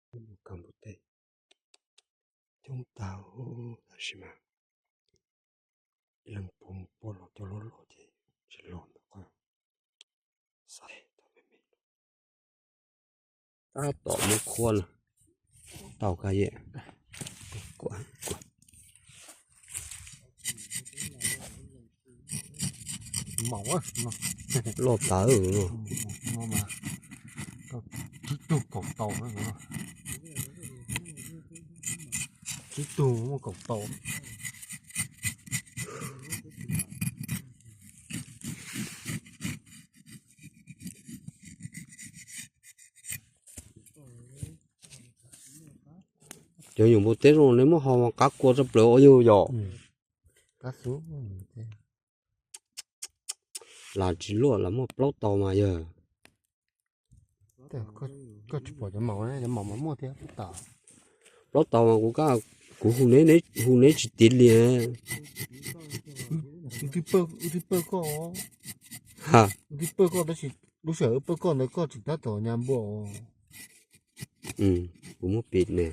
Ka npua teb coob tag, tab sis mas ib leeg puas mus pom los cov loj loj ces tsis los ntawm qhov xaiv tau me me. Tab tom muab khuab lawm, tau kab yem. Loj tawv. Tsib tug kaum tau, tsib tug muaj kaum tau. Cov nyuam npua teb zoo nej muab ho mas qab kua tshaj plaws ua yug yom. Lam tsis luaj lam muaj plaub tau mas yog. Koj tsis pom cov maum, cov maum mas muaj thiab tas. Plaub tau mas kuv, kuv hu neb tsis tiv li. Wb twb pawj koj, wb twb pawj koj tab sis lub sij hawm wb pawj koj ntawd koj tseem tab tom nyas npua. Kuv muab pim ne.